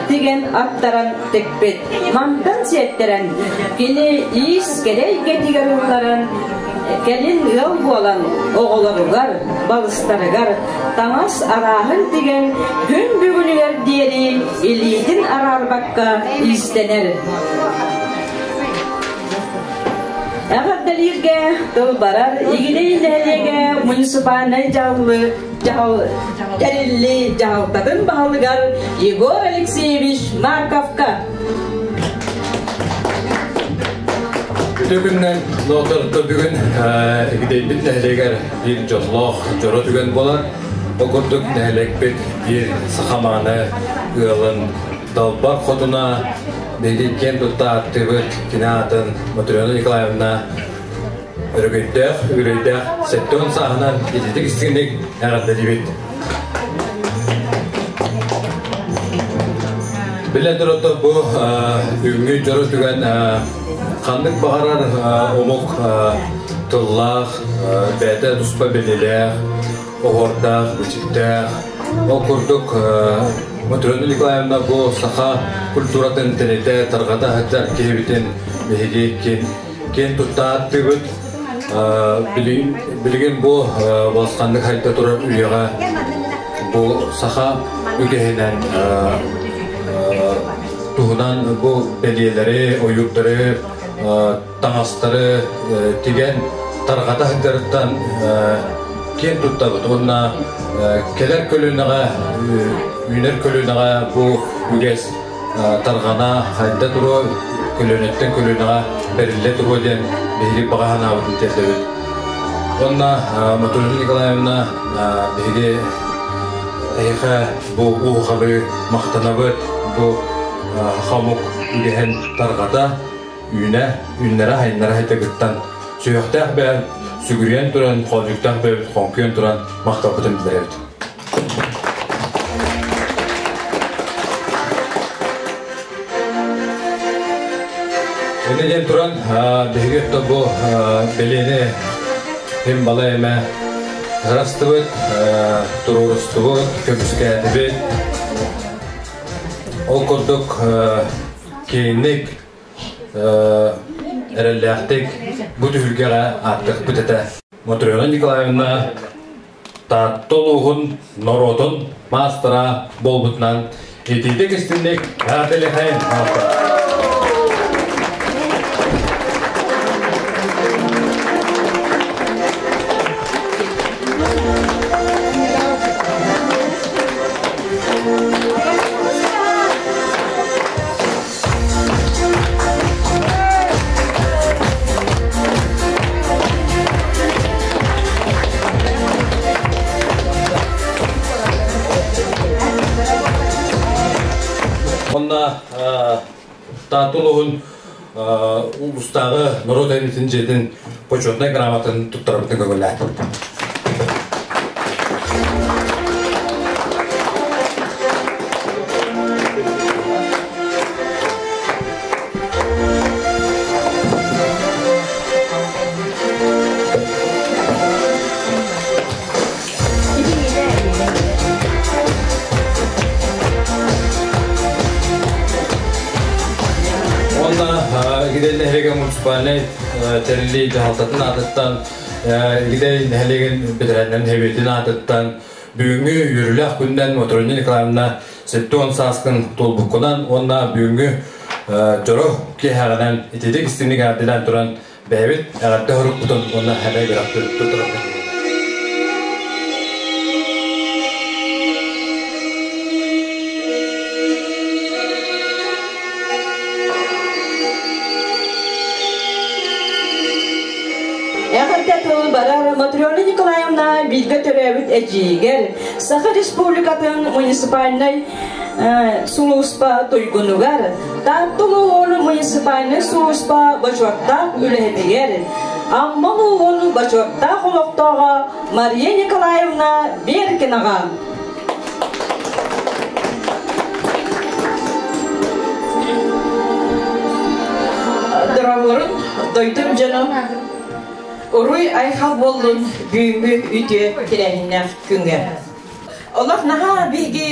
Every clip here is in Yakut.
Тигэн аттаран тикпит. Мантан сиэттэрэн кини иис кэрэ эйгэтигэр ылларан, кэлин ыал буолан оҕолоругар, балыстарыгар таҥас арааһын тигэн күн бүгүнүгэр диэри илиитин араарбакка иистэнэр. Эҕэрдэлииргэ тыл барар Игидэй нэһилиэгэ муниципальнай дьаһаллы дьаһал тэрилли дьаһалтатын баһылыгар Егор Алексеевич Марковка. Үтүө күннэн Ноторто бүгүн Игидэйбит нэһилиэгэр биир дьоллоох дьоро түгэн буолар. Ол курдук нэһилиэкпит биир саха мааны ыалын далбар хотуна биһиги киэн тутта ааттыыбыт кини аатын Матрена Николаевна өрөгөйдөөх, үбүлүөйдээх 70 сааһынан ититик истиҥник эҕэрдэлиибит. Биллэн турар бу бүгүҥҥү дьоро түгэн ханнык баҕарар омук тыллаах, бэйэтэ туспа билиилээх, оһуордаах, бичиктээх. Ол курдук Матрена Николаевна бу саха культуратын тэнитэ, тарҕата сылдьар киһибитин биһиги киэн тутта ааттыыбыт. Билигин бу балысханнык хайда турар үйэҕэ бу саха үгэһинэн туһунан бу бэлиэлэри, ойуурдары, таҥастары тигэн тарҕата сылдьарыттан киэн туттабыт уонна кэлэр көлүөнэҕэ, үүнэр көлүөнэҕэ бу үгэс тарҕана хайда туруо, көлүөнэттэн көлүөнэҕэ бэриллэ туруо диэн биһиги баҕа санаабытын тиэрдэбит. Уонна Матрена Николаевна биһиги эһиэхэ бу уухалы махтанабыт, бу хомук үгэһин тарҕата, үүнэ, үүннэрэ-хайыннара хайтагыттан сүһүөхтээх бэйэм сүгүрүйэн туран, хоонньуктаах бэйэбит хоҥкуйан туран махталбытын биллэрэбит. Инньэ диэн туран, биһиги бу бэлиэни ким балай эмэ ырастыбыт, туруорустубут, көмүскээтибит. Ол курдук киэҥник эрэллээхтик бу түһүлгэҕэ ааттыахпыт этэ. Матрена Николаевна Таатта улууһун норуотун маастара буолбутунан итиитик истинник эҕэрдэлиэхэйин Онно Таатта улууһун улуустааҕы норуот айымньытын дьиэтин почетнай грамотатын туттарабытын көҥүллээтим. Уонна Игидэй нэһилиэгэ муниципальнай тэриллии дьаһалтатын аатыттан Игидэй нэһилиэгин бэтэрээннэрин сэбиэтин аатыттан бүгүҥҥү үөрүүлээх күнүнэн Матрена Николаевна 70 сааскын туолбуккунан уонна бүгүҥҥү дьоро киэһэҕинэн ититик истиҥник эҕэрдэлээн туран бэйэбит эҕэрдэ сорукпутун уонна хэмэй бөлөхтөрүн туттарабыт. эдьиийигэр Саха Республикатын муниципальнай сулууспа туйгунугар, Таатта улууһун муниципальнай сулууспа бочуоттаах үлэһитигэр, Амма улууһун бочуоттаах олохтооҕо Мария Николаевна Беркинаҕа. Дорооболорун, дойдум дьоно, уруй-айхал буоллун бүгүҥҥү үтүө тэрээһиннээх күҥҥэ. Олох наһаа биһиги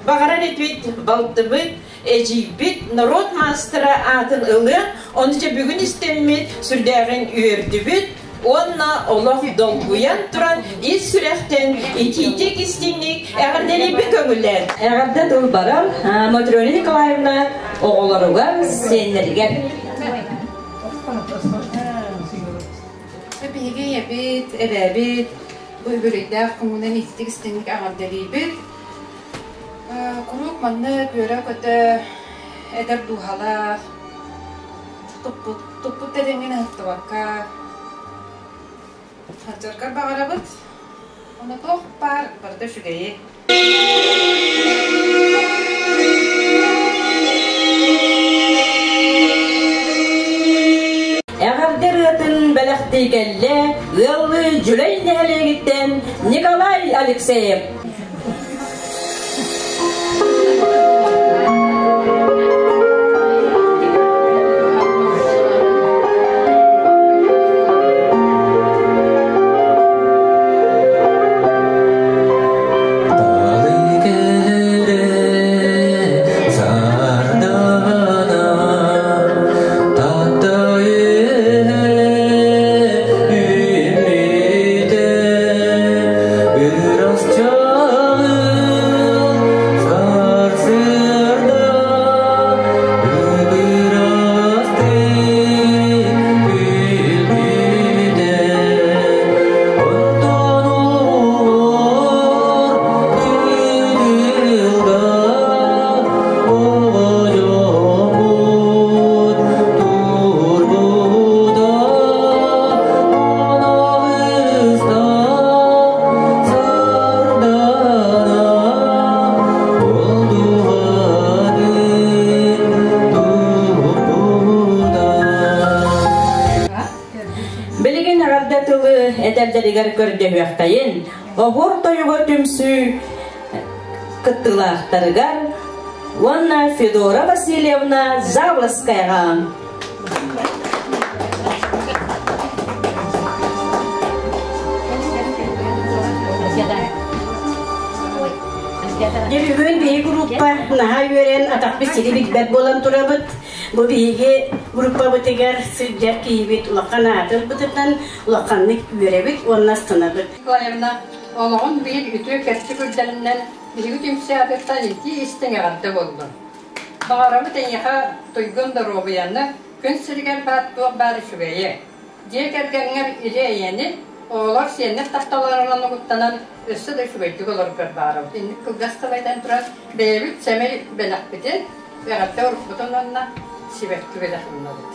баҕарар этибит, балтыбыт, эдьиийбит норуот маастара аатын ылыан, ону дьэ бүгүн истэммит, сүрдээҕин үөрдүбүт уонна олох долгуйан туран ис сүрэхтэн итиитик истиҥник эҕэрдэлиирбин көҥүллээн. Эҕэрдэ тыл барар Матрена Николаевна оҕолоругар, сиэннэригэр. Биһиги ийэбит, эбээбит бу үбүлүйдээх күҥүнэн ититик-истиҥник эҕэрдэлиибит. Куруук маннык үөрэ-көтө эдэр дууһалаах, туппут, туппут тэриҥҥин ыһыктыбакка сылдьаргар баҕарабыт. Ону туох баар барыта үчүгэйи. Эҕэрдэ ырыатын бэлэхтии кэллэ ыаллыы Дьүлэй нэһилиэгиттэн Николай Алексеев. Билигин эҕэрдэ тылы этэрдэригэр көрдөһүөххэйин, оһуор тойуга түмсүү кыттыылаахтарыгар уонна Федора Васильевна Завласкаяҕа. Дьэ бүгүн биһиги группа наһаа үөрэн атахпыт сири билбэт буолан турабыт. Бу биһиги группабытыгар сылдьар киһибит улахан аатырбытынан улаханнык үөрэбит уонна астынабыт. Николаевна олоҕун биир үтүө кэрчик үрдэлинэн биһиги түмсүү аатыттан итии-истиҥ эҕэрдэ буоллун. Баҕарабыт эйиэхэ туйгун доруобуйаны, күн сиригэр баар туох баар үчүгэйи, дьиэ кэргэҥҥэр или-эйэни, оҕолор сиэннэр тапталларынан угуттанан өссө да үчүгэйдик олоргор баарабыт. Инник кылгас тыл этэн туран, бэйэбит сэмэй бэлэхпитин, эҕэрдэ уруккутун уонна сибэкки бэлэх уунабыт.